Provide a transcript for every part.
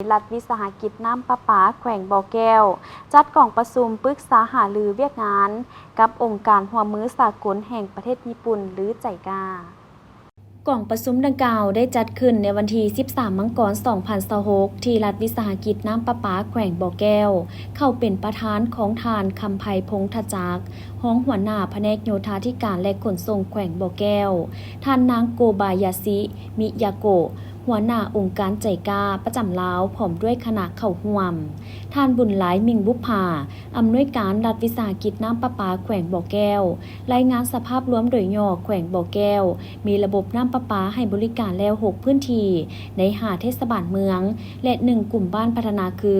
ລັດວິສາຫະກິດນ້ຳປະປາແຂວງບໍ່ແກ້ວ ຈັດກອງປະຊຸມປຶກສາຫາລືວຽກງານກັບອົງການຮ່ວມມືສາກົນແຫ່ງປະເທດຍີ່ປຸ່ນ ຫຼື ໄຈກາ. ກອງປະຊຸມດັ່ງກ່າວໄດ້ຈັດຂຶ້ນໃນວັນທີສິບສາມ ມັງກອນ ສອງພັນຊາວຫົກ ທີ່ລັດວິສາຫະກິດນ້ຳປະປາແຂວງບໍ່ແກ້ວ, ເຂົ້າເປັນປະທານຂອງທ່ານ ຄຳໄພ ພົງທະຈັກ, ຮອງຫົວໜ້າພະແນກໂຍທາທິການ ແລະ ຂົນສົ່ງແຂວງບໍ່ແກ້ວ, ທ່ານນາງ ໂກບາຍາຊິ ມິຍາໂກະ, ຫົວໜ້າອົງການໄຈກາປະຈຳລາວ ພ້ອມດ້ວຍຄະນະເຂົ້າຮ່ວມ, ທ່ານ ບຸນຫຼາຍ ມິ່ງບຸບຜາ, ອຳນວຍການລັດວິສາຫະກິດນ້ຳປະປາແຂວງບໍ່ແກ້ວ, ລາຍງານສະພາບລວມໂດຍຫຍໍ້ແຂວງບໍ່ແກ້ວ ມີລະບົບນ້ຳປະປາໃຫ້ບໍລິການແລ້ວຫົກພື້ນທີ່ ໃນຫ້າເທດສະບານເມືອງ ແລະ ໜຶ່ງກຸ່ມບ້ານພັດທະນາຄື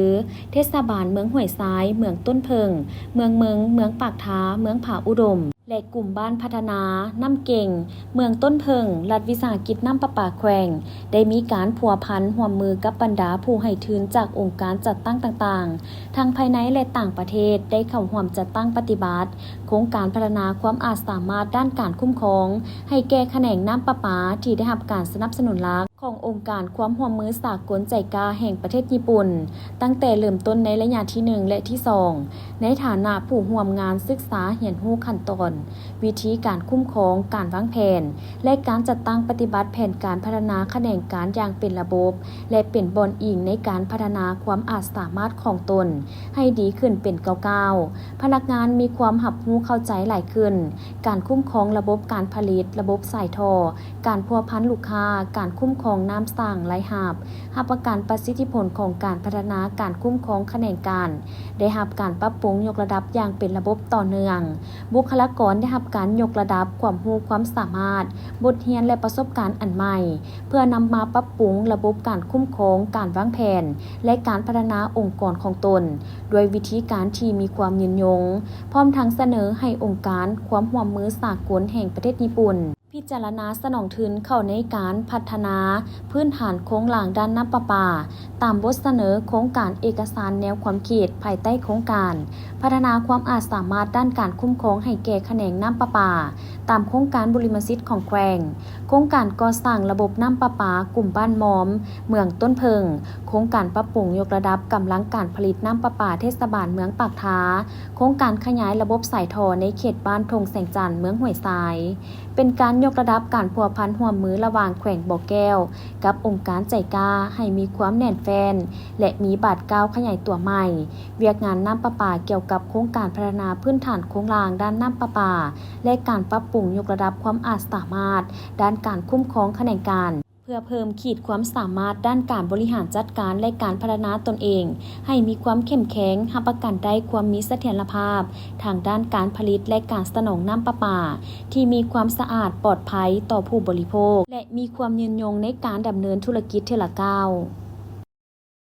ເທດສະບານເມືອງຫ້ວຍຊາຍ, ເມືອງຕົ້ນເຜິ້ງ, ເມືອງເມິງ, ເມືອງປາກທາ, ເມືອງຜາອຸດົມ ແລະ ກຸ່ມບ້ານພັດທະນານ້ຳເກັງ, ເມືອງຕົ້ນເຜິ້ງ. ລັດວິສາຫະກິດນ້ຳປະປາແຂວງ ໄດ້ມີການພົວພັນຮ່ວມມືກັບບັນດາຜູ້ໃຫ້ທຶນຈາກອົງການຈັດຕັ້ງຕ່າງໆ ທັງພາຍໃນ ແລະ ຕ່າງປະເທດ ໄດ້ເຂົ້າຮ່ວມຈັດຕັ້ງປະຕິບັດໂຄງການພັດທະນາຄວາມອາດສາມາດດ້ານການຄຸ້ມຄອງໃຫ້ແກ່ຂະແໜງນ້ຳປະປາທີ່ໄດ້ຮັບການສະໜັບສະໜູນຫຼັກ ຂອງອົງການຄວາມຮ່ວມມືສາກົນໄຈກາແຫ່ງປະເທດຍີ່ປຸ່ນ, ຕັ້ງແຕ່ເລີ່ມຕົ້ນໃນໄລຍະທີໜຶ່ງ ແລະ ທີສອງ ໃນຖານະຜູ້ຮ່ວມງານສຶກສາຮຽນຮູ້ຂັ້ນຕອນ, ວິທີການຄຸ້ມຄອງ, ການວາງແຜນ ແລະ ການຈັດຕັ້ງປະຕິບັດແຜນການພັດທະນາຂະແໜງການຢ່າງເປັນລະບົບ ແລະ ເປັນບ່ອນອີງໃນການພັດທະນາຄວາມອາດສາມາດຂອງຕົນໃຫ້ດີຂຶ້ນເປັນກ້າວໆ. ພະນັກງານມີຄວາມຮັບຮູ້ເຂົ້າໃຈຫຼາຍຂຶ້ນ, ການຄຸ້ມຄອງລະບົບການຜະລິດ, ລະບົບສາຍທໍ່, ການພົວພັນລູກຄ້າ, ການຄຸ້ມຄອງນ້ຳສ້າງລາຍຮັບ, ຮັບປະກັນປະສິດທິຜົນຂອງການພັດທະນາການຄຸ້ມຄອງຂະແໜງການ ໄດ້ຮັບການປັບປຸງຍົກລະດັບຢ່າງເປັນລະບົບຕໍ່ເນື່ອງ. ບຸກຄະລາກອນໄດ້ຮັບການຍົກລະດັບຄວາມຮູ້ຄວາມສາມາດ, ບົດຮຽນ ແລະ ປະສົບການອັນໃໝ່ ເພື່ອນຳມາປັບປຸງລະບົບການຄຸ້ມຄອງ, ການວາງແຜນ ແລະ ການພັດທະນາອົງກອນຂອງຕົນ ດ້ວຍວິທີການທີ່ມີຄວາມຍືນຍົງ, ພ້ອມທັງສະເໜີໃຫ້ອົງການຄວາມຮ່ວມມືສາກົນແຫ່ງປະເທດຍີ່ປຸ່ນ ພິຈາລະນາສະໜອງທຶນເຂົ້າໃນການພັດທະນາພື້ນຖານໂຄງລ່າງດ້ານນ້ຳປະປາ ຕາມບົດສະເໜີໂຄງການເອກະສານແນວຄວາມຄິດ ພາຍໃຕ້ໂຄງການພັດທະນາຄວາມອາດສາມາດດ້ານການຄຸ້ມຄອງໃຫ້ແກ່ຂະແໜງນ້ຳປະປາ ຕາມໂຄງການບຸລິມະສິດຂອງແຂວງ, ໂຄງການກໍ່ສ້າງລະບົບນ້ຳປະປາກຸ່ມບ້ານມອມ ເມືອງຕົ້ນເຜິ້ງ, ໂຄງການປັບປຸງຍົກລະດັບກຳລັງການຜະລິດນ້ຳປະປາເທດສະບານເມືອງປາກທາ, ໂຄງການຂະຫຍາຍລະບົບສາຍທໍ່ໃນເຂດບ້ານທົ່ງແສງຈັນ ເມືອງຫ້ວຍຊາຍ. ເປັນການຍົກລະດັບການພົວພັນຮ່ວມມືລະຫວ່າງແຂວງບໍ່ແກ້ວກັບອົງການໄຈກາໃຫ້ມີຄວາມແໜ້ນແຟ້ນ ແລະ ມີບາດກ້າວຂະຫຍາຍຕົວໃໝ່. ວຽກງານນ້ຳປະປາກ່ຽວກັບໂຄງການພັດທະນາພື້ນຖານໂຄງລ່າງດ້ານນ້ຳປະປາ ແລະ ການປັບປຸງຍົກລະດັບຄວາມອາດສາມາດດ້ານການຄຸ້ມຄອງຂະແໜງການ ເພື່ອເພີ່ມຂີດຄວາມສາມາດດ້ານການບໍລິຫານຈັດການ ແລະ ການພັດທະນາຕົນເອງໃຫ້ມີຄວາມເຂັ້ມແຂງ, ຮັບປະກັນໄດ້ຄວາມມີສະຖຽນລະພາບທາງດ້ານການຜະລິດ ແລະ ການສະໜອງນ້ຳປະປາທີ່ມີຄວາມສະອາດ, ປອດໄພຕໍ່ຜູ້ບໍລິໂພກ ແລະ ມີຄວາມຍືນຍົງໃນການດຳເນີນທຸລະກິດເທື່ອລະກ້າວ.